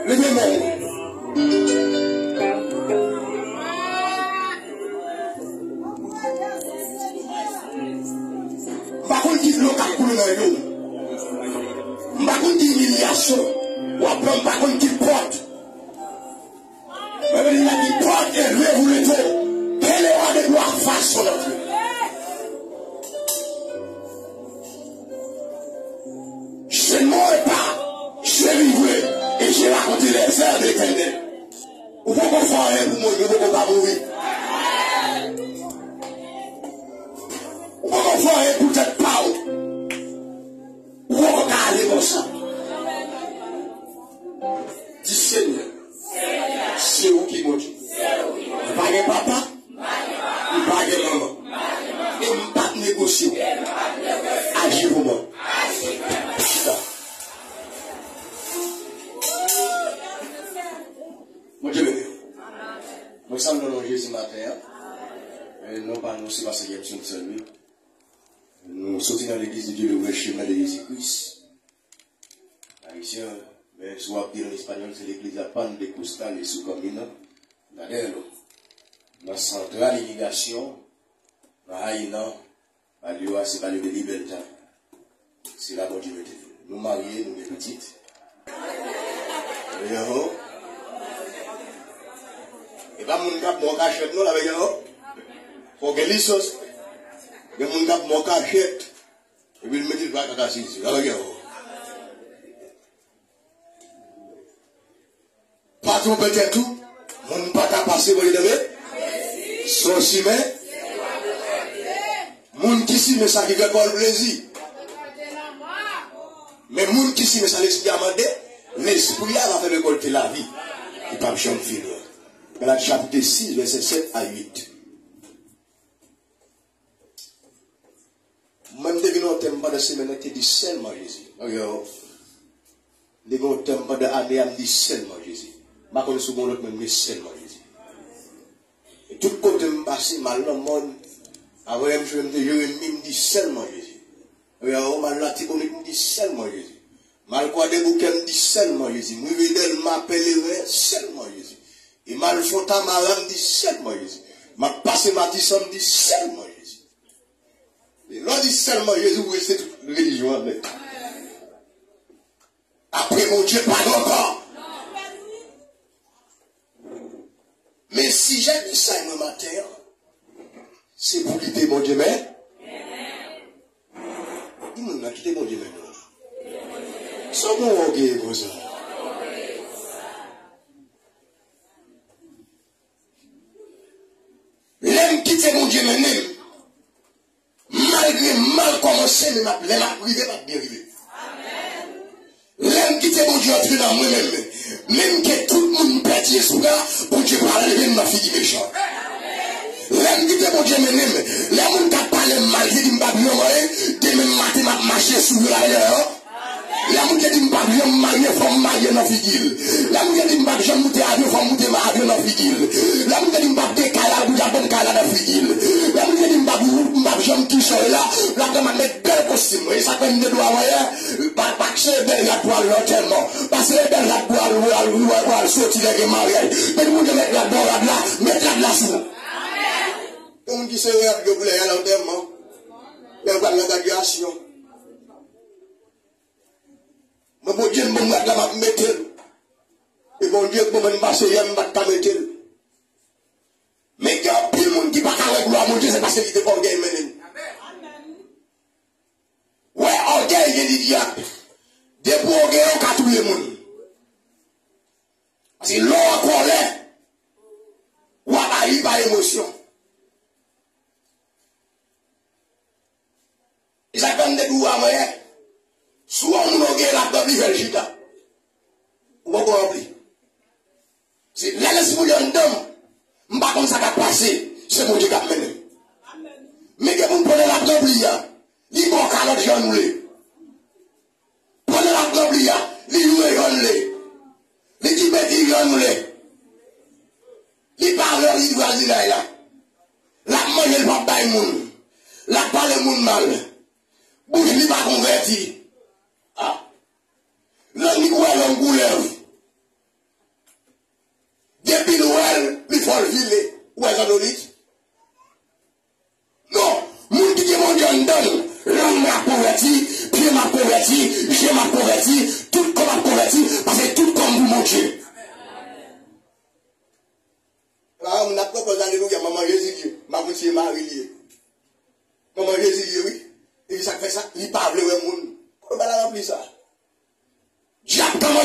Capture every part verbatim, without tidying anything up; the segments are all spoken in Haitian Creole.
Leve men w. M pa konn ki dlo k ap koule nan je w. M pa konn ki imilyasyon w ap pran, m pa konn ki pòt. Men Bib la di, pòt e leve pou lete. Quel est l'endroit façon d'entrer? Je ne mourrai pas, je vivrai et je raconterai les œuvres de l'Éternel. Ou poko fè anyen pou mwen, ou poko pa mouri. Ou poko fè anyen pou tèt pa w. Ou poko ka ale konsa. Di, Senyè, se ou ki Bondye. Mwen pa gen papa, mwen pa gen manman. E m p ap negosye w. Aji pou mwen. Chita. Bondye beni w. Mwen salye w nan non Jezi maten an. E non pa nou, se pastè Jemson Saint-Louis. Nou soti nan legliz de Dieu, le vrai chemin de Jésus-Christ. Ayisyen, men si w ap di l an espanyòl, se L'église Pan de Costal y su Camino Ladero. Nan santral irigasyon, nan Haïnan, Palyo a, se Palyo de Libertad. Se la Bondye mete nou. Nou marye, nou gen pitit. Wi, ho. E pa moun k ap mò kachèt, non, la, wi, ho. Fò gen lisans. Gen moun k ap mò kachèt. Epi l mete l pa kaka sezi. La, wi, ho. Pa twonpe tèt ou. Moun pa ka pase, mwen tande. Se yon simen. Moun ki simen sa ki fè kò l plezi. Men moun ki simen sa lespri a mande, lespri a va fè rekòlte lavi ki p ap janm fini an. Galat chapit sis, vèsè sèt a uit. Mwen, m te gen yon tèm pandan semèn nan ki te di sèlman Jezi. Ok, oh. M te gen yon tèm pandan ane a, m di sèlman Jezi. M pa konn si w gen yon lòt, men m di sèlman Jezi. E tout kote m pase, m al nan mòn, avanyè m jwe, m te jere mi, m di sèlman Jezi. Ok, oh, m al Latibonit, m di sèlman Jezi. M al Kwadèboukè, m di sèlman Jezi. M rive Dèlma, Pèleren, sèlman Jezi. E m al Fontamara, m di sèlman Jezi. M ap pase Matisan, m di sèlman Jezi. E lè w di sèlman Jezi, ou rejte tout relijyon an nèt. Apre Bondye, pa gen ankò. Men sijè mesaj mwen maten an, se pou kite Bondye men. Di moun nan, kite Bondye men nou. Sa w gen ògèy konsa? Lè m kite Bondye mennen m, malgre m mal kòmanse, men m ap, lè m ap rive, m ap byen rive. Lè m kite Bondye antre nan mwen menm, menm ke tout moun pèdi espwa, Bondye pral leve m nan figi mechan. Lè m kite Bondye mennen m, lè moun k ap pale m mal, ki di m p ap janm anyen, demen maten m ap mache sou yo la dèyè yo. Lè moun te di m p ap janm marye, fò m marye nan figi l. Lè moun te di m p ap janm moute avyon, fò m moute avyon nan figi l. Lè moun te di m p ap gen kay la, l ap ban m kay la nan figi l. Lè moun te di m p ap, m p ap janm kichòy la, l ap ban m met bèl kostim. E sa k fè m te di w avanyè, pa, pa sere bèl rad pou al nan antèman. Pa sere bèl rad pou al, pou al, pou al, pou al soti lè gen maryaj. Men moun te met rad bò rad la, met rad la sou ou. Gen moun ki sere rad yo pou lè y al antèman. Lè yo pral nan gradyasyon. Mwen, Bondye m ban m rad la, m ap mete l. E Bondye k ban mwen pase yè, m pa t ka mete l. Men gen anpil moun ki pa ka wè glwa Bondye, se paske li te ògèy mennen l. Wè, ògèy gen di dyab. Depi w ògeye, w ka touye moun. Paske lè w an kòlè, w ap aji pa emosyon. E sa k fè m te di w avanyè, si w wè yon moun ògeye l ap ranpli, fè l chita. Ou poko ranpli. Se lè Lespri Bondye anndan m, m pa konn sa k ap pase, se Bondye k ap mennen m. Men gen moun pandan l ap ranpli a, li ba w kalòt jan w vle. Pandan l ap ranpli a, li joure jan l vle. Li kenbe ti jan l vle. Li pa vle li vwazinay la. L ap manje, li p ap bay moun. L ap pale moun mal. Bouch li pa konvèti. Ah. Lang li kwè lang koulèv.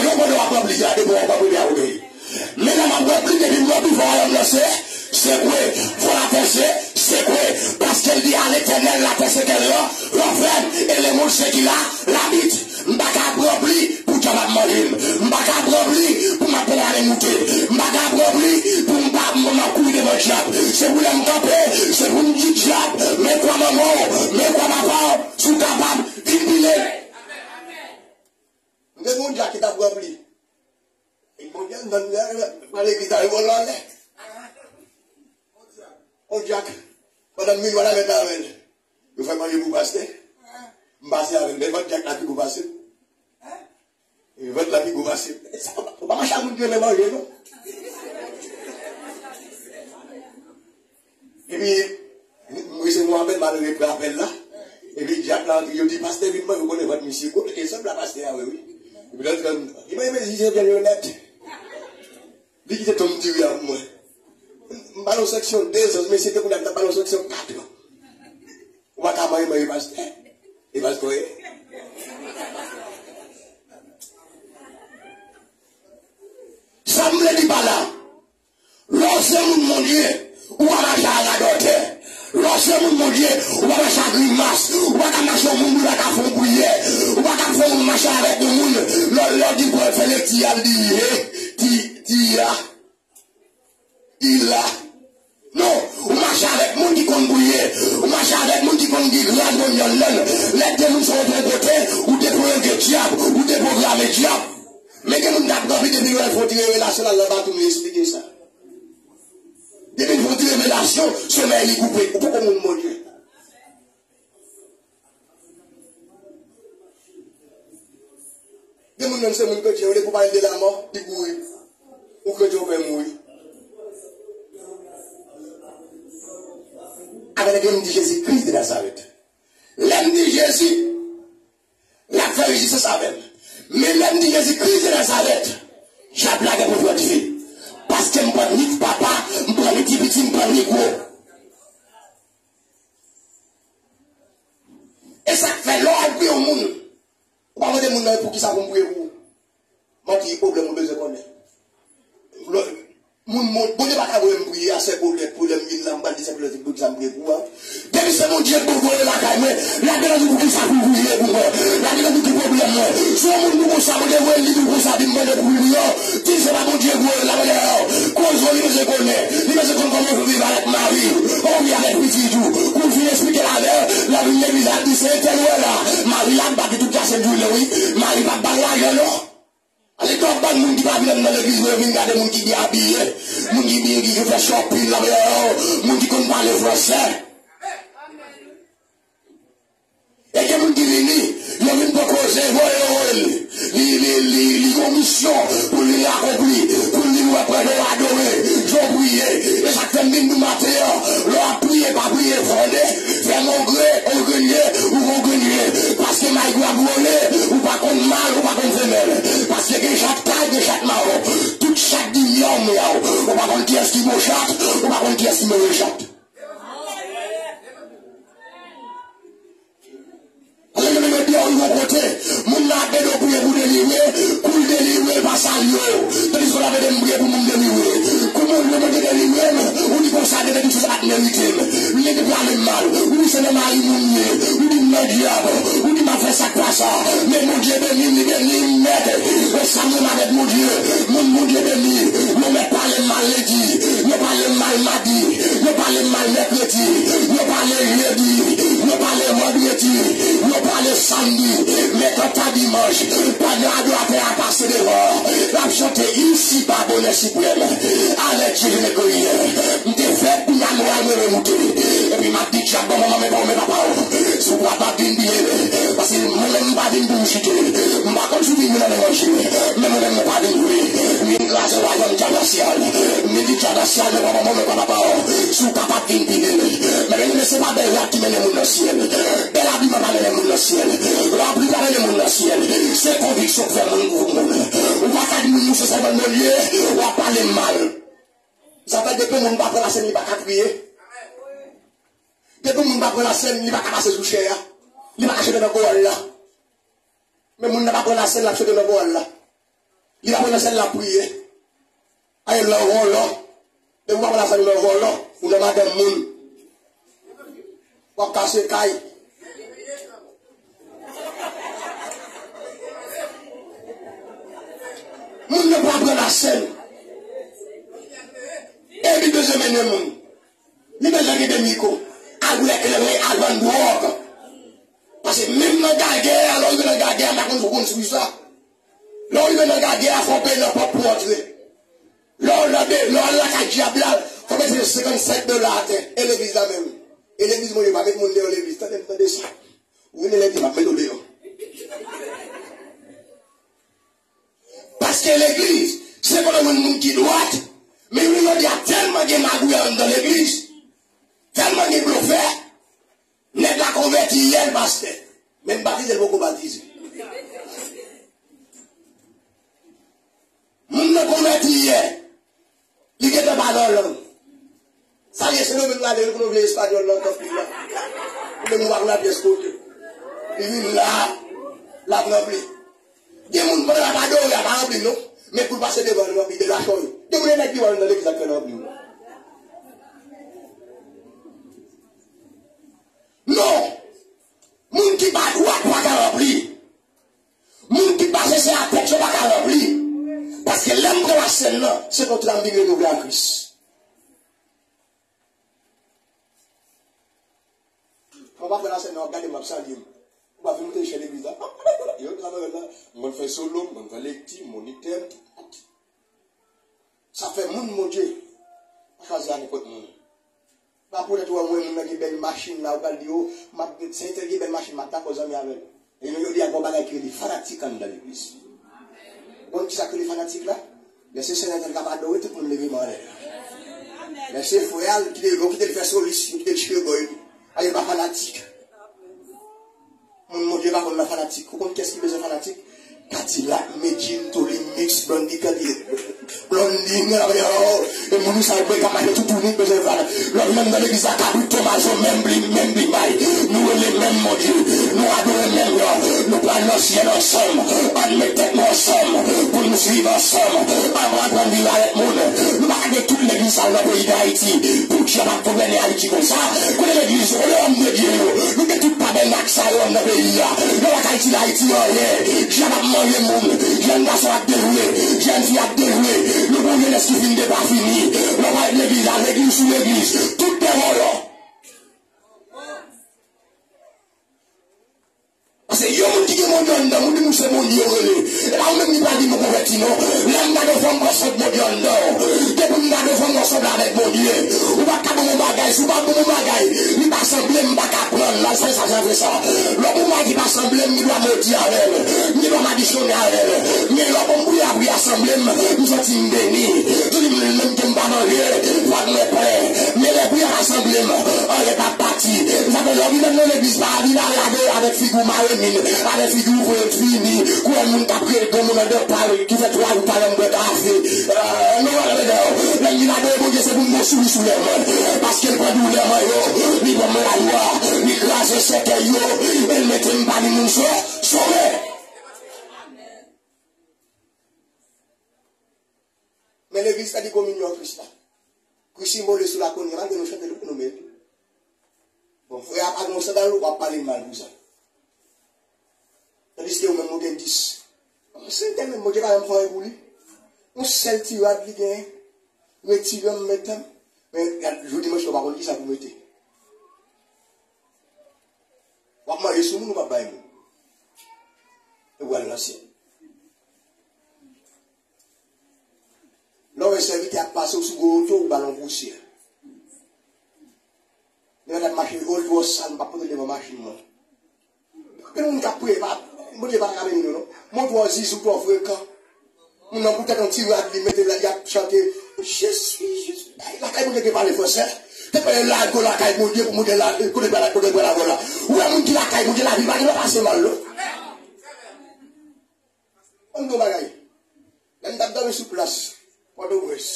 Yon kote w ap ranpli la, depi w ap ranpli a ou dwe. Men lè m ap ranpli, depi m ranpli, fò wayòm nan se, sekwe, fò latè se, sekwe, paske l di a Letènèl, latè se kè l, l'enfer et le monde ce qu'il a, l'habite. M pa ka ap ranpli pou dyab ap manje m. M pa ka ap ranpli pou m ap pran ale moute. M pa ka ap ranpli pou m pa, m, m ap kouri devan dyab. Se pou lè m kanpe, se pou m di dyab, men kwa manman w, men kwa papa w, si w kapab, vin pile. M te gen yon dyak ki t ap ranpli. E Bondye, nan, nan, nan legliz la, yo vòlò anlè. On dyak. Pandan minwi la mèt avè l. Yo fè manje pou pastè. M pase avè l. Men vant dyak la pi gwo pase m. E vant la pi gwo pase m. E sa, ou pa, ou pa mache ak moun ki renmen manje, non. Epi, m resevwa apèl, m al repran apèl la. Epi, dyak la antre, yo di, "Pastè vin manje, ou konnen vant misye gwo." E sèm la pastè a, wi, wi. Epi, l antre, li manje, men, li je vyen yo nèt. Li kite tonm diri a pou mwen. M pale yon seksyon de zan, mesye te kounye a, m t ap pale yon seksyon kat an. Ou pa ka manje manje pastè. E pastè ye. Sa m vle di pa la. Lè w se moun Bondye, ou pa mache a radòtè. Lè w se moun Bondye, ou pa mache a grimas. Ou pa ka mache yon moun, ou pa ka fè yon priyè. Ou pa ka fè yon mache avèk yon moun. Lè, lè w di pou w fè lekti a, l di, he, ti, ti a. Il la. Non, ou mache avèk moun ki konn priye. Ou mache avèk moun ki konn gen gras Bondye anndan l. Lè de moun sa yo pran kote, ou deprograme dyab, ou deprograme dyab. Men gen moun k ap ranpli depi lè l fè yon ti revelasyon, l al nan batou, li esplike sa. Depi l fè yon ti revelasyon, somèy li koupe. Ou poko moun Bondye. Gen moun menm se moun kretyen, yo depi w pale de lamò, li kouri. Ou kretyen, ou pè mouri. Avè nèg yo m di Jezi Kris de Nazarèt. Lè m di Jezi, l ap fè rezistans avè m. Men lè m di Jezi Kris de Nazarèt, dyab la gen pou pran dife. Paske m pran ni papa, m pran ni ti piti, m pran ni gwo. E sa k fè lè w al priye yon moun, ou pa mande moun nan poukisa pou m priye pou ou. Manti, pwoblèm ou bezwen konnen. Lè, moun, moun, Bondye pa ka voye m priye a sè Paulette pou lè m vin la, m pral di sè Paulette poukisa m priye pou ou a. Depi se Bondye k voye lakay mwen, l ap gentan di poukisa pou l priye pou mwen. L ap gentan di ki pwoblèm mwen. Si yon moun pou konsa, Bondye voye li pou konsa, vin mande pou li, yo. Di se pa Bondye voye l, la mande yo. Koz yo, li bezwen konnen. Li bezwen konn kòman pou viv avèk mari. Ou viv avèk pitit ou. Kou l fin esplike l avè l, l ap vin legliz la, ap di se entèl ou wè la. Mari la ap bat li tout kase l jounen, wi. Mari p ap ba l lajan, non. Ale, twòp bann moun ki pa vin nan legliz, yo vin gade moun ki byen abiye. Moun ki byen, ki fè shopping, la, yo, moun ki konn pale fransè. E gen moun ki vini, yo vin pou koze, voye yo voye l. Li, li, li, li gon misyon pou li akonpli, pou li wè prèt yo adore, yo priye. E sa k fè m vin di w maten an, lè w ap priye, pa priye fò, tande. Fè m ongre, ongrenye, ou ongrenye. Paske mayi w ap wole, ou pa konn mal, ou pa konn femèl. Paske gen chat kay, gen chat mawon. Tout chat di myaw, myaw. Ou pa konn kiyès ki bon chat, ou pa konn kiyès ki move chat. Alò, yo menm yo di, yo rive yon kote, moun nan ap ede w priye pou delivre, kou l delivre, l pa salye w. Tandiske w ap ede m priye pou moun delivre. Kou moun yo mande delivre m, ou di konsa, depi tout sa pa t merite m. Li te pale m mal. Ou di se nan mari moun ye. Ou di m nan dyab. Ou di m ap fè sa k pa sa. Men Bondye beni m, li beni m nèt. E sa m renmen avèk Bondye. Moun Bondye beni, yo mèt pale m mal lendi, yo pale m mal madi, yo pale m mal mèkredi, yo pale jedi, yo pale vandredi, yo pale samdi. Men kanta dimanch, pandan adoratè a pase devan, l ap chante Ici-bas, bonheur suprême, avec Dieu je ne crains rien. M te fèt pou m al moral mwen remoute. Epi m ap di dyab, bon, manman, men pa w, men papa w. Si w pa, pa vin byen, paske mwen menm m pa vin pou m chite. M pa konn si w vin pou nan manje. Men mwen menm mwen pa vin vre. M vin kraze wayòm dyab nan syèl. M vin di dyab nan syèl, men pa manman, men pa papa w. Si w kapab vin pi byen. Men, men, men se pa bèl rad ki mennen moun nan syèl. Bèl abiman pa mennen moun nan syèl. Lapli pa mennen moun nan syèl. Se konviksyon k fè moun gwo moun. Ou pa ka di moun se sèvant Bondye, w ap pale mal. Sa fè depi moun pa pran lasèn, li pa ka priye. Depi moun pa pran lasèn, li pa ka pase sou chè a. Li pa ka chante nan koral la. Men moun nan pa pran lasèn, l ap chante nan koral la. Nan sèl l ap priye. Ay, lè w vòlò. Depi w pa pran lasanm nan vòlò, ou nan madanm moun. W ap kase kay. Moun nan pa pran lasanm. E li bezwen mennen moun. Li bezwen gen de mikwo. Al wè kleren, al vann dwòg. Paske menm nan gagè a, lè w rive nan gagè a, m pa konn si w konn swi sa. Lè w rive nan gagè a, fò w peye nan pòt pou w antre. Lè w nan de, lè w al lakay dyab la, fò w mete senkannsèt dola atè. E legliz la menm. E legliz mwen, yo pa met moun deyò legliz. Tande m, tande sa. Ou vini lendi, m ap mete w deyò. Paske legliz, se kote w jwenn moun ki dwat, men jodi a tèlman gen magouy anndan legliz, tèlman gen blofè, nèg la konvèti yè, l pastè. Men batize, l poko batize. Moun nan konvèti yè. Li gentan pale an lang. Salye Sendomeng la, lè l konn vle espanyòl nan kanpil la. Ou menm ou pa konn apyès kote. Li vin la, l ap ranpli. Gen moun pandan l ap adore, a pa ranpli non. Men kou l pase devan l ranpli, deja chòy. Gen moun e nèg ki wè l nan legliz ap fè l ranpli. Non! Moun ki pa dwat pa ka ranpli. Moun ki pa sensè a tèt yo pa ka ranpli. Paske lè m pran lasèn nan, se kontra m vin renouvle a Kris. Mwen pa pran lasèn nan, w ap gade m, w ap salye m. Ou pa vin moute echèl legliz la. Yo travay la, m konn fè solo, m konn fè lekti, monitè, tout. Sa fè moun Bondye pa chwazi a nenpòt moun. Pa poutèt ou wè mwen, moun nan gen bèl machin la, ou pral di, "O, m ap, se entèl gen bèl machin, m ap dakò zanmi avè l." E nou jodi a, gen yon bagay ki rele fanatik anndan legliz. Ou konn kisa k rele fanatik la? Lè se sè entèl k ap adore, tout moun leve men anlè. Lè se frè a, yo kite, yo kite l fè solis, yo kite l chire bò epi. A, yo pa fanatik. Moun Bondye pa konn nan fanatik. Ou konn kiyès ki bezwen fanatik? Kadilak, Medjine, Tony Mix, Blondie, Kadilak. Blondie, nan la yo. E moun sa yo ka mache toutouni bezwen fanatik. Lòt menm nan legliz la, Kabrit, Tomazo, menm bli, menm bli may. Nou rele menm Bondye. Nou adore menm yo. Nou pral nan syèl ansanm. Ann met tèt nou ansanm. Pou nou swiv ansanm. Ann pran, pran viv avèk moun. Nou pa ka gen tout legliz sa yo nan peyi Dayiti. Pou dyab ap gouvène Ayiti konsa. Kote legliz, o le homme de Dieu yo. Nou gen tout tabènak sa yo anndan peyi a. Yo pa ka itil Ayiti anyen. Dyab ap manje moun. Jèn gason ap devwe. Jèn fi ap devwe. Nou gon jenès ki fin depafini. Lè w pa ret legliz la, legliz sou legliz. Tout de vòlò. Paske yon moun ki gen Bondye anndan, moun di moun se Bondye yo rele. E pa ou menm ki pral di m konvèti non. Lè m gade w fò m pran sant Bondye anndan w. Depi m gade w fò m wè w sanble avèk Bondye. Ou pa ka ban m yon bagay, si w pa ban m yon bagay, li pa sanble m pa ka pran l, l al fè sa, l al fè sa. Lè w ban m yon bagay ki pa sanble m, m gen dwa modi avè l. M gen dwa m adisyone avè l. Men lè w ban m priyè a, priyè a sanble m, m santi m beni. Santi m menm ke m pa manje, vag mwen plen. Men lè priyè a pa sanble m, anyen p ap pati. Sa fè lè w vin nan legliz pa vin al adore avèk figi w mare min, avèk figi w vre fini. Kou wè moun k ap rele granmoun anndan pa ki fè twa jou pa janm bwè kafe. Ah, nou wè lè yo. Lè m vin adore Bondye, se pou m gon souri sou lè mwen. Paske l pran doulè mwen yo, li ban mwen lajwa, li kraze sèkèy yo, e l mete m pami moun so-, sove. Men legliz la di kominyon Kris la. Kris imole sou lakonya, malgre nou chante l wi, nou mete. Bon, frè a pa gen yon sandal, w ap pale l mal pou sa. Tandiske ou menm ou gen dis. Se te menm, Bondye pa janm fè anyen pou li. Yon sèl ti rad li genyen. Retire m, mete m. Men gad, jou dimanch, ou pa konn kisa pou mete. W ap manje sou moun, ou p ap bay moun. E w al nan syèl. Lè w wè sèvitè ap pase w sou gwo oto, ou ba l yon pousyè. Nèg la t ap mache, o l twò sal, m p ap pote l devan machin mwen. Gen moun k ap priye, pa, Bondye pa ka beni nou non. Moun twò zizou, twò frekan. Moun nan poutèt yon ti rad li mete la, y ap chante, Je suis, je suis. Ay, lakay Bondye te pale fransè. Te pale lago lakay Bondye pou moutre la, kote pral, kote pral avè la. Ou wè moun ki lakay Bondye, lavi pa gen dwa pase mal non. Ann di yon bagay. Lè m t ap dòmi sou plas, Pòtoprens,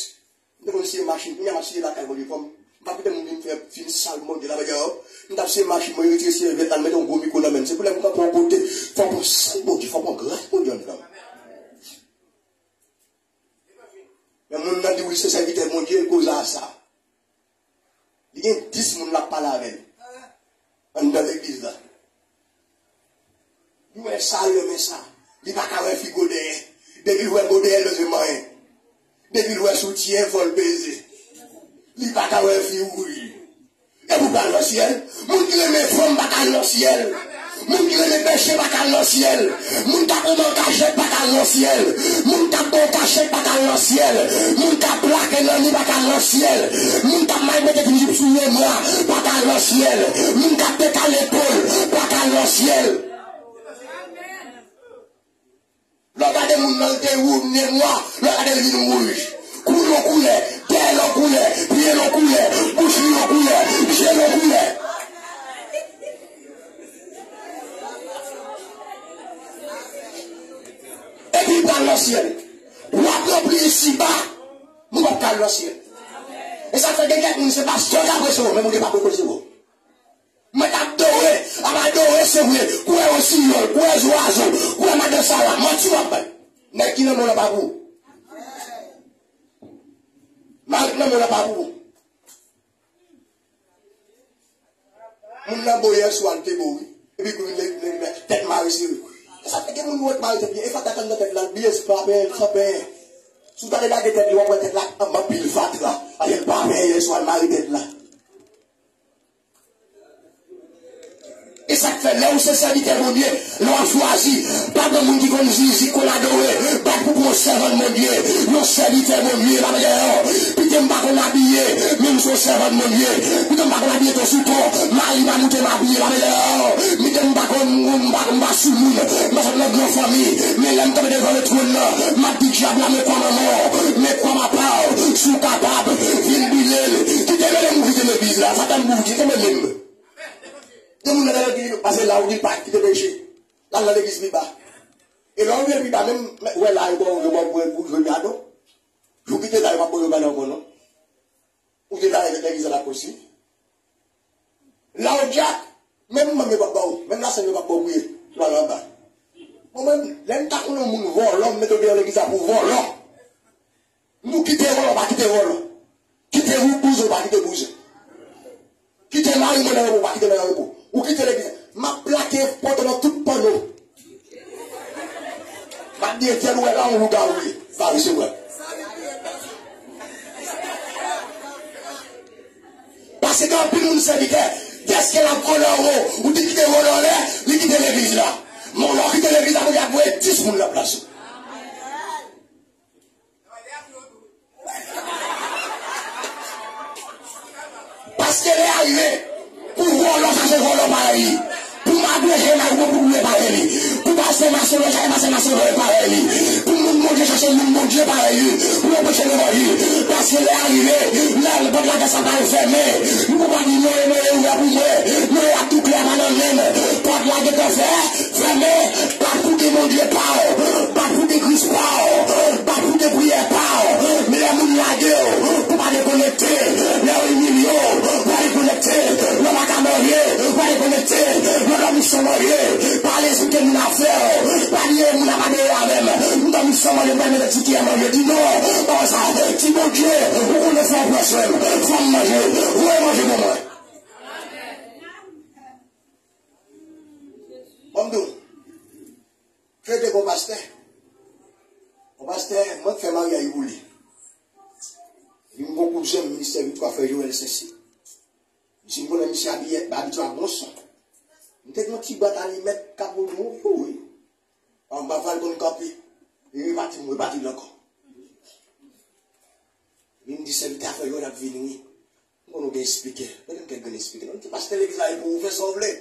m te konn siye machin. Kounye a m ap siye lakay Bondye. Kòm m pa kite moun vin fè, vin sal Bondye la, bagay yo. M t ap siye machin mwen, retire siye vèt la, m mete yon gwo mikwo nan men m. Se pou lè m kanpe yon kote, fò m pran sal Bondye, fò m pran gras Bondye anndan m. Moun nan di wi se sèvitè Bondye, l koze a sa. Li gen dis moun l ap pale avè l anndan legliz la. Li wè sa, li renmen sa. Li pa ka wè fi gwo dèyè. Depi l wè gwo dèyè, l bezwen manyen. Depi l wè soutyen, fò l peze. Li pa ka wè fi wouj. E pou pral nan syèl? Moun ki renmen fanm pa ka al nan syèl. Moun ki renmen peche pa ka al nan syèl. Moun k ap renmen an kachèt pa ka al nan syèl. Moun k ap bon kachèt pa ka al nan syèl. Moun k ap plake nan li pa ka al nan syèl. Moun k ap malmete timoun sou memwa pa ka al nan syèl. Moun k ap dekale po l pa ka al nan syèl. Lè w gade moun nan, l te wou, l te nwa, lè w gade l vin wouj. Kou l yon koulè, dèyè l yon koulè, pye l yon koulè, bouch li yon koulè, je l yon koulè. Epi l pral nan syèl. W ap ranpli isiba, men w p ap ka al nan syèl. E sa k fè gen kèk moun se pastè yo k ap resevwa w, men Bondye p ap resevwa w. Mwen t ap adore, ap adore se vre, koulè yo siyòl, koulè zwazo, koulè madan Sara, manti w ap bay. Nèg ki nan men w la pa pou ou. Mari ki nan men w la pa pou ou. Moun nan bo yè swa, l te bo wi. Epi kou vin le, le, le, tèt mare sere. E sa fè gen moun wè k mare tèt li. E fatra k anndan tèt la, l bliye se pa penyen, san penyen. Si w ta lage tèt li, w ap wè tèt la anba pil fatra. Paske l pa penyen yè swa, l mare tèt la. E sa k fè lè ou se sèvitè Bondye, lè w ap chwazi, pa pran moun ki konn zizi, ki konn adore, bat pou pran yon sèvant Bondye, yon sèvitè Bondye, la mèt dèyè w. Pite m pa konn abiye, men m se yon sèvant Bondye. Pite m pa konn abiye to sou to, mari m a moute m abiye, la mèt dèyè w. Pite m pa konn, m pa, m pa sou moun, m pa sot nan gran fanmi, men lè m kanpe devan le twòn nan, m ap di dyab la, men kwa manman w, men kwa papa w, si w kapab, vin brile l. Kite mele m ou kite legliz la, Satan pou w di, kite mele m. Gen moun nan legliz, pase la, ou di l pa kite peche. L al nan legliz pi ba. E lè w rive pi ba, menm wè la, yo ba w, yo ba w pou, pou jwe gadon. Jou w kite la, yo p ap ba w jwe gadon ankò, non. Ou te la, legliz la p ap konstwi. La w dyak, menm manm yo p ap ba w, menm lasanm yo p ap ba w bouye, pou al anba. Bon, menm, lè m ta konn yon moun vòlò, m mete w deyò legliz la pou vòlò. Nou kite vòlò, pa kite vòlò. Kite ou bouzen, pa kite bouzen. Kite mari mwen nan repo, pa kite mwen nan repo. Ou kite legliz. M ap plake foto nan tout panno. M ap di, etyèl ou wè la, yon lougawou ye. Pa resevwa. Paske gen anpil moun sèvitè, dèske l ap vòlò, ou di kite vòlò lè, li kite legliz la. Men lè w kite legliz la, Bondye ap voye dis moun nan plas ou. Paske lè a rive pou vòlò chache vòlò parèy li, pou magrejè magrejè pou boule parèy li, pou pastè masonlòt chache pastè masonlòt parèy li, pou moun Bondye chache moun Bondye parèy li, pou yo preche levanjil. Paske lè a rive, lè pòt lagè sa pral fèmen, nou poko di non e non e ouvè pou mwen, non e ap tou klè pa nan men m, pòt la gentan fè. Fèmen, bat pou de Bondye pa w, bat pou de Kris pa w, bat pou de priyè pa w. Men lè moun lage w, pou pa dekonekte. Lè yo imilye w, pa dekonekte. Lè w pa ka manje, pa dekonekte. Lè w dòmi san manje, pa al esplike moun afè w. Pa di e moun ap adore avè m. M dòmi san manje, m pral mete ti kiyè manje. Di non, pa wè sa. Di Bondye, ou konnen fò w pran swen m. Fò m manje. Voye manje pou mwen. Ban m di w, Fred te gen yon pastè. Yon pastè, mwen k fè maryaj pou li. Li m gon kouzen m, Ministè Viktwa, frè Joel Sensi. Misye m konnen misye abiye, abitye a bon son. M te gen yon ti bwat alimèt k ap woule yon jou, wi. Anba pral konn kanpe. Li repati, m repati l ankò. Li m di, sèvitè a frè Joel ap vini, wi. M konn ou gen espikè. Mete m kèk grenn espikè. Non, m di, pastè legliz la, e pou ou fè sa w vle.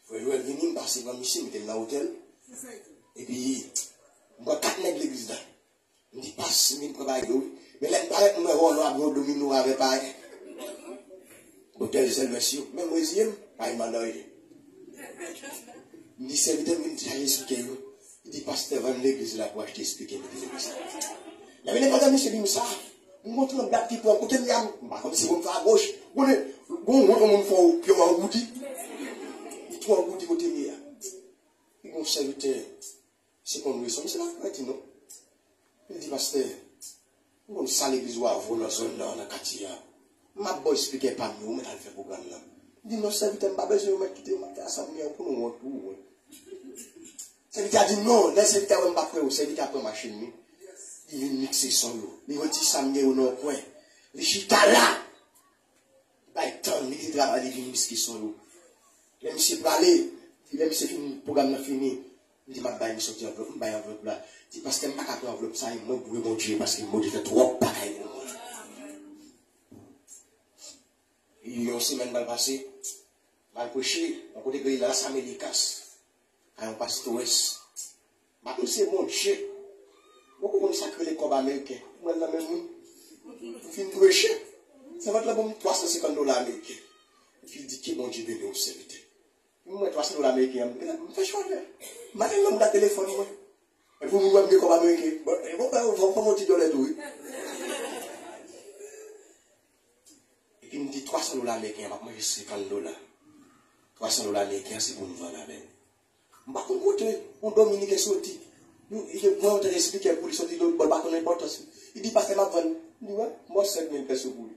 Frè Joel vini, m pase pran misye, mete l nan otèl. Epi, m pran kat nèg legliz la. M di, pas, m vin pran bagay yo, wi. Men lè m parèt, m wè vòlò ap jwe domino avè parèy. Otèl Sèlvès yo. Men m reziye m, pa gen mandan yo. M di, sèvitè m vin chaje espikè yo. Li di, pastè vann legliz la pou achte espikè mete legliz la. Lè m vin pandan misye di m sa, m gon tranblad ki pran kote m ye a, m pa konn si pou m fè agoch. Ou konnen, gon wont yon moun fè w pye w angoudi. Li tou angoudi kote m ye a. Li gon sèvitè, se konn reson. Misye pa fè ti non. Li di, pastè, M konn sa legliz ou a vo nan zòn nan, nan katye a. M ap ba w espikè pa m yo, ou mèt al fè pwogram nan. M di, "Non, sèvitè, m pa bezwen yo, mèt kite yo, m ap fè sa m gen pou nou wont, ou wont." Sèvitè a di, "Non." Lè sèvitè a wè m pa kwè yo, sèvitè a pran machin li. Li vin mikse son yo. Li retire sa m gen yo nan yon kwen. Li chita la. Li bay tan, li kite travay, li vin miske son yo. Lè misye prale, lè misye fin, pwogram nan fini, li di, "M ap bay misye yon ti anvlòp." M bay anvlòp la. Di, "Pastè, m pa ka pran anvlòp sa, e mwen dwe Bondye, paske Bondye fè twòp bagay pou mwen." Yon semèn pral pase, m al preche, yon kote ki rele Las Américas. Kay yon pastores. M ap di se Bondye. Mwen konn sa k rele kòb ameriken. Mwen nan men moun. M fin preche. Sèvant lan ban m twa san senkant dola ameriken. Epi l di, "Ke Bondye beni w, sèvitè." Mwen twa san dola ameriken an, m fè chwa fè. M ale nan mouda telefòn mwen. Epi mwen wè m gen kòb ameriken. Bon, e bon, bon, bon, bon, ti dòlè tou, wi. Epi m di twa san dola ameriken an, m ap manje senkant dola. Twa san dola ameriken an, se pou m vann avè l. M pa konn kote yon Dominiken soti. Li, li te pran yon tèt espikè pou li soti lòt bò, li pa konn enpòtans li. Li di, "Pastè, m ap vann." M di, "Wè, m ba w sèt mil pèso pou li."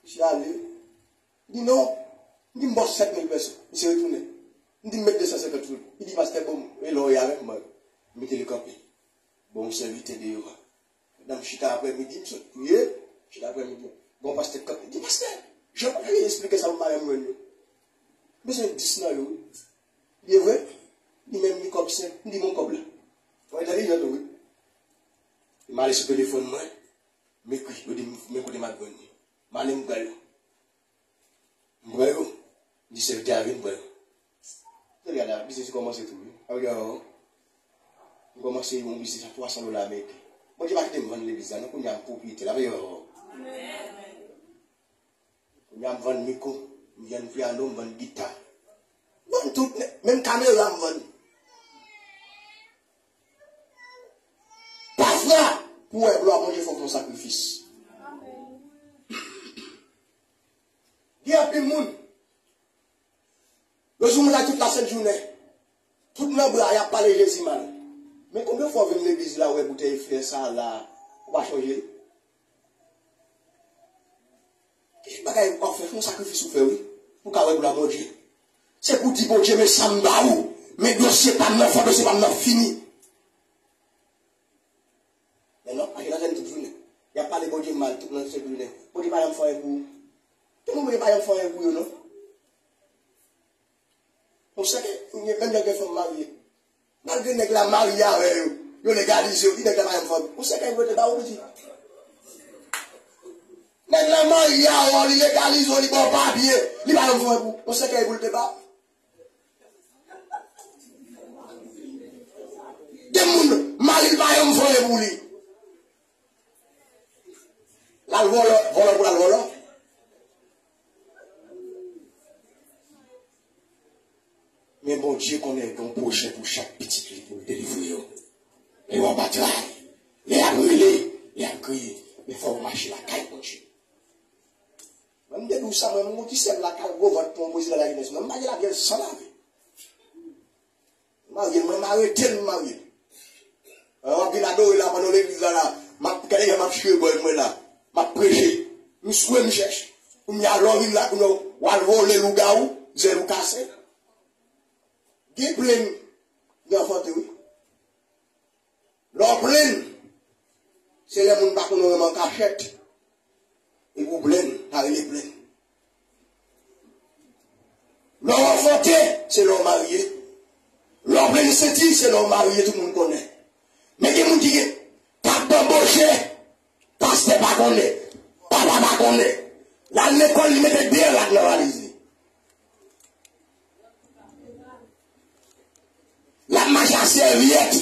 Misye ale. M di, "Non." M di, "M ba w sèt mil pèso." Misye retounen. M di, "M met de san senkant sou li." Li di, "Pastè, bon, e lè w ye avè m, m mete li kanpe." Bon, m sèvitè deyò a. Pandan m chita aprèmidi, m sot priye, m chita aprèmidi. Bon, pastè k kanpe, di, "Pastè, jan w pa ka vin esplike sa pou madanm mwen yo." Bezwen dis nan yo, wi. Li vre, li menm li kòb senk, m di, "Bon, kòb la." Mwen entèlijan tou, wi. M ale sou telefòn mwen, m ekri, yo di m, men kote m ap jwenn li. M ale m pran yo. M pran yo. M di sèvitè a vin pran yo. Tande gade la, biznis kòmanse tou, wi. Ap gade, oh. M kòmanse yon biznis a twa san dola ameriken. Bondye pa kite m vann legliz la, non, kounye a m pwopriyetè la, ap gade, oh. Kounye a m vann mikwo, m vann pyano, m vann gita. M vann tout, menm kamera m vann. Pafwa, pou w wè glwa Bondye, fò w fè yon sakrifis. Gen anpil moun, yo sou moun la tout lasent jounen. Tout nan bra, y ap pale Jezi mal. Men konbyen fwa w vin legliz la, w wè boutèy flè sa la, ou pa chonje l? Ki bagay w ap fè, fè yon sakrifis ou fè, wi, pou w ka wè glwa Bondye. Se pou w di Bondye, "Men sa m ba ou, men dosye pa m nan fon, dosye pa m nan fini." Men non, paske nan jèn tout jounen. Y ap pale Bondye mal tout nan sèk jounen. Bondye pa janm fè anyen pou ou. Tout moun Bondye pa janm fè anyen pou yo, non. Yon sèkèy, menm lè gen fanm marye. Malgre nèg la marye avè yo, yo legalize yo, di nèg la pa janm fè anyen. Yon sèkèy pou yo te ba ou, piti. Nèg la marye avè w, li legalize w, li ba w papye, li pa janm fè anyen pou ou. Yon sèkèy pou l te ba ou. Gen moun, mari l pa janm voye pou li. L al vòlò, vòlò pou l al vòlò. Men Bondye konnen gen yon pwojè pou chak pitit li pou l delivre yo. Lè yo anba tray, lè y ap rele, lè y ap kriye, men fò yo mache lakay Bondye. Mwen, m te di w sa, mwen, m gon ti sè m lakay, gwo vant pou yon prezidan lajenès. Mwen, m pa gen lavi san lave. M marye l, mwen, m arete l, m marye l. Lè w ap vin adore la, pandan legliz la, la, m ap, gade jan m ap chire bòl mwen la. M ap preche. M swe, m chèche. Kounye a, lè w vin la, kounye a, w al vole lougawou, zèl ou kase. Gen plenn, gen anfante, wi. Lè w plenn, se lè moun pa konn ou menm an kachèt. Epi w plenn, sa rele plenn. Lè w anfante, se lè w marye. Lè w plenn senti, se lè w marye, tout moun konnen. Men gen moun ki gen, k ap banboche, pastè pa konnen, papa pa konnen. L al lekòl, li mete de rad nan valiz li. L ap mache ak sèvyèt.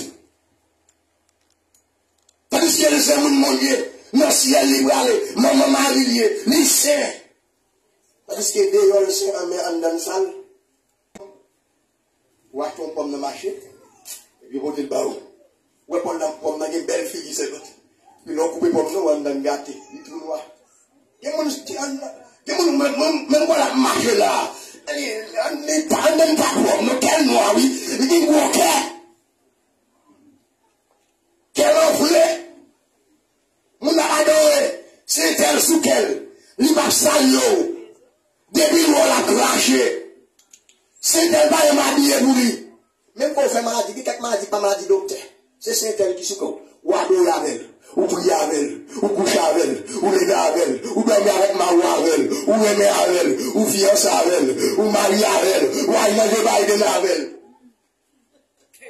Tandiske l se moun Bondye, nan syèl li prale, manman Mari l ye, li sen. Tandiske deyò l sen, men anndan l sal. Ou achte yon pòm nan mache, epi yo pote l ba ou. Ou wè pòm nan, pòm nan gen bèl figi sèvant. Epi lè w koupe pòm nan, ou wè anndan l gate, li tou nwa. Gen moun ki anndan, gen moun menm, menm, menm kò l ap mache la. Li, li pa, anndan l pa pwòp, non, kè l nwa, wi. Li gen gwo kè. Kè l anfle. Moun sou kè l. Li p ap salye w. Depi l wè w, l ap rache. Se entèl pa janm abiye pou li. Menm ke w fè maladi, gen kèk maladi ki pa maladi doktè. Se, se entèl ki sou kè w. W adore avè l. Ou priye avè l. Ou kouche avè l. Ou leve avè l. Ou dòmi avèk mari w avè l. Ou renmen avè l. Ou fiyanse avè l. Ou marye avè l. Ou al nan Joe Biden avè l.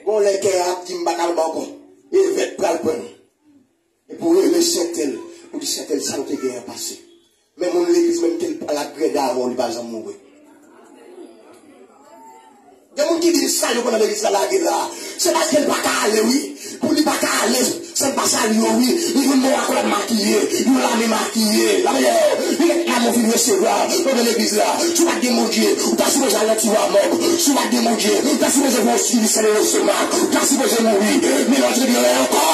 Gon lè kè a ap di m pa ka ba w ankò. Evèk pral pran l. Epi w rele sè tèl, ou di sè tèl sa nou te genyen pase. Men moun legliz menm ke l pa la grèd avè w, li pa janm mouri. Gen moun ki di m sa yo konn nan legliz la lage la. Se paske l pa ka ale wi. Pou li pa ka ale, san l pa salye w wi. Li vin bon akò l ap makiye. Yon lame makiye. Lame yo, li gen lame w vin resevwa. Nan legliz la. Si w pa t gen Bondye, ou ta sipoze al nan tiwa mòg. Si w pa t gen Bondye, ou ta sipoze pran yon sili san lestomak. Ou ta sipoze mouri. Men lòt yo di ankò.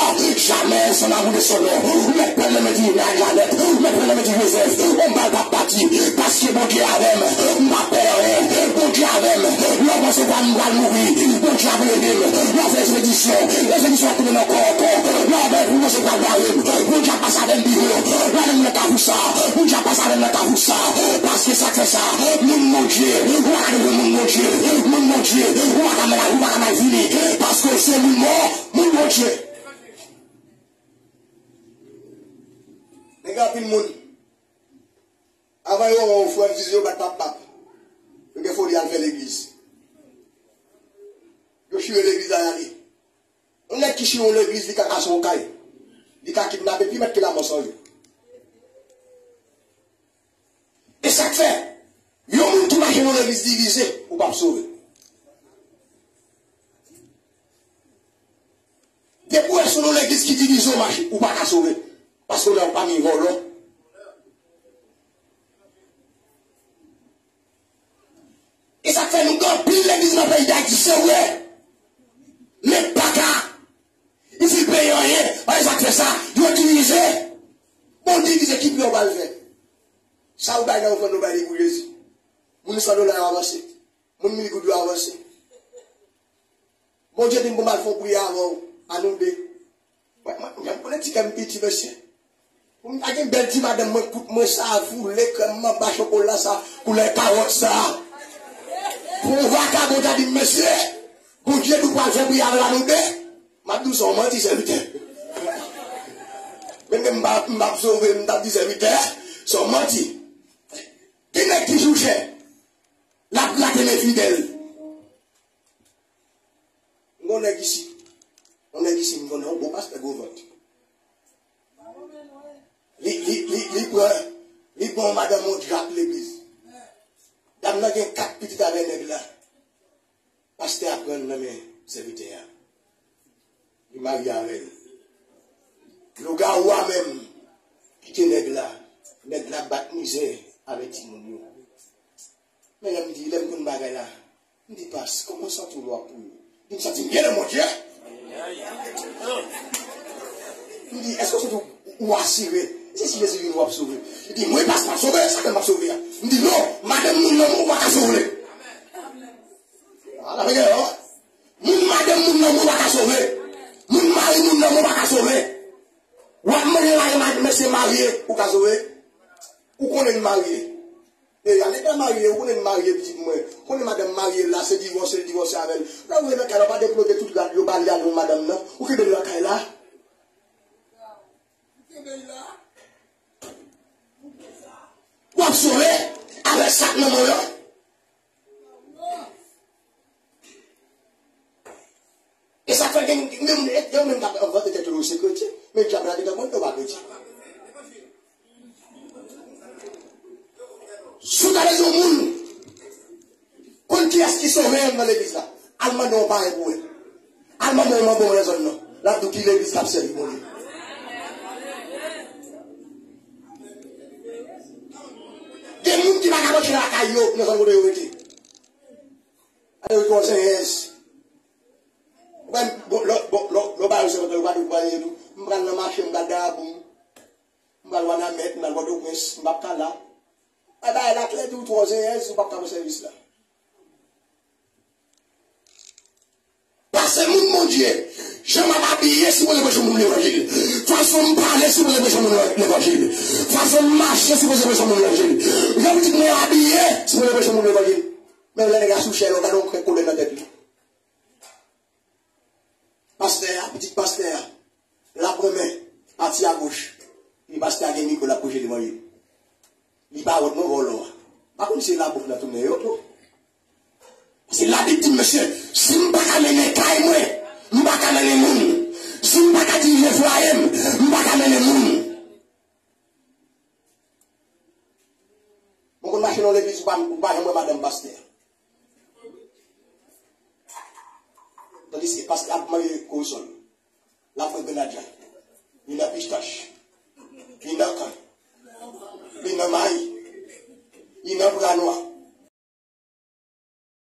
Jamais sans l'amour de son nom. Ou mèt pran nan men Dina Janet. Ou mèt pran nan men Joseph. On bal pa pati. Paske Bondye avè m. M pa pè anyen. Bondye avè m. Lè w panse m pral mouri. Bondye ap leve m. L ap fè ekspedisyon. Ekspedisyon ap tounen nan kò ankò. Lè w panse m pral bare m. Bondye ap pase avè m biwo. Lè m nan kafou sa. Bondye ap pase avè m nan kafou sa. Paske sa k fè sa. Moun Bondye. Ou pa ka twonpe moun Bondye. Moun Bondye. Ou pa ka mal, ou pa ka mal fini. Paske w se moun mò. Moun Bondye. Men gen anpil moun. Avan yo wè w frè m, zizi yo bat pap pap. Yo gen foli al fè legliz. Yo chire legliz la y ale. Yon nèg ki chire yon legliz, li ka kase yon kay. Li ka kidnape pi mèt ke lanmò san jou. E sa k fè, yon moun ki mache nan legliz divize, ou p ap sove. Depi w wè sou yon legliz ki divize w mache, ou pa ka sove. Paske w la w pami vòlò. E sa k fè nou gen anpil legliz nan peyi Dayiti, se vre. Men pa ka. Isit peyi anyen. Paske sa k fè sa, yo divize. Bon, divize ki pi w pral fè. Sa ou bay nan ofrann ou bay li pou Jezi. Moun san dola yo avanse. Moun mil goud yo avanse. Bondye di m pou m al fè yon priyè avè w, a nou de. Mwen, mwen, mwen konnen ti kè m piti, mesye. Pou m ta gen bèl ti madanm mwen, kout mwen sa, foule krèm anba chokola sa, koulè kawòt sa. Pou yon vakabon ta di m, mesye, Bondye di w pral fè priyè avè l, a nou de. M ap di w se yon manti, sèvitè. Menm ke m pa, m p ap sove, m t ap di sèvitè, se yon manti. Ki nèg ki chouchè? L ap grate men fidèl. M gon nèg isi. Yon nèg isi, m konnen, yon bon pastè gwo vant. Li, li, li, li pran, li pran yon madanm yon djak legliz. Dam nan gen kat pitit avè nèg la. Pastè a pran l nan men sèvitè a. Li marye avè l. Lougawou a menm kite nèg la. Nèg la bat mizè avè timoun yo. Men lè m di, lè m konn bagay la, m di, pas, kòman w santi w lè w ap priye? Li di, m santi m byen nan Bondye. M di, èske w santi w asire? Se si Jezi vini w ap sove. Li di, mwen, pas, m ap sove, sa fè m ap sove a. M di, non, madanm moun nan mwen, ou pa ka sove. Ala, men gen, moun madanm moun nan mwen, ou pa ka sove. Moun mari moun nan mwen, ou pa ka sove. W ap mande mari, mari, mesye marye, ou ka sove. Ou konnen l marye. E, a nèg la marye, ou konnen l marye pitit mwen. Konnen madanm marye la, se divòse, l divòse avè l. Lè w rive nan kay la, w pa deploge tout rad yo, ba li al yon madanm nan. Ou kenbe l nan kay la. Ou kenbe l la. W ap sove avèk sa k nan men w lan. E sa fè gen, gen, gen, gen moun k ap envante tèt yo se kretyen, men dyab la gentan konn yo pa kretyen. Si w ta bezwen yon moun konn kiyès ki sove nan legliz la, al mande yon parenn pou wè. Al mande yon manbo nan zòn nan. L ap di w ki legliz k ap sèvi Bondye. Gen moun ki pa ka rantre lakay yo nan zòn kote yo rete. Ale yo twò zenyèz. Ou konprann? Bon, lò, bon, lò, lò ba yo sèvant yo pa di ou pral tou. M pral nan mache, m pral Dayabou. M pral Wanament, m pral Pòtoprens, m p ap ka la. Ay, bagay la klè, di ou twò zenyèz, ou p ap ka pran sèvis la. Pase moun Bondye, jan m ap abiye, si Bondye pran moun levanjil. Fwa Fason m pale sipoze preche moun levanjil. Fason m mache sipoze preche moun levanjil. Jan pitit mwen abiye sipoze preche moun levanjil. Men lè nèg la sou chè, lè w gade yon krèk koulè nan tèt li. Pastè a, pitit pastè a, l ap renmen pati agoch. Epi pastè a gen mikwo, l ap preche levanjil. Li pa wont non, vòlò a. Pa konn si se labouk nan tounen yo tou. Paske Labib di m, mesye, si m pa ka mennen kay mwen, m pa ka mennen moun. Si m pa ka dirije fwaye m, m pa ka mennen moun. Mwen konn mache nan legliz, ou pa, ou pa janm wè madanm pastè. Tandiske pastè ap manje korisòl. L ap bwè grenadya. Li nan pistach. Li nan kann.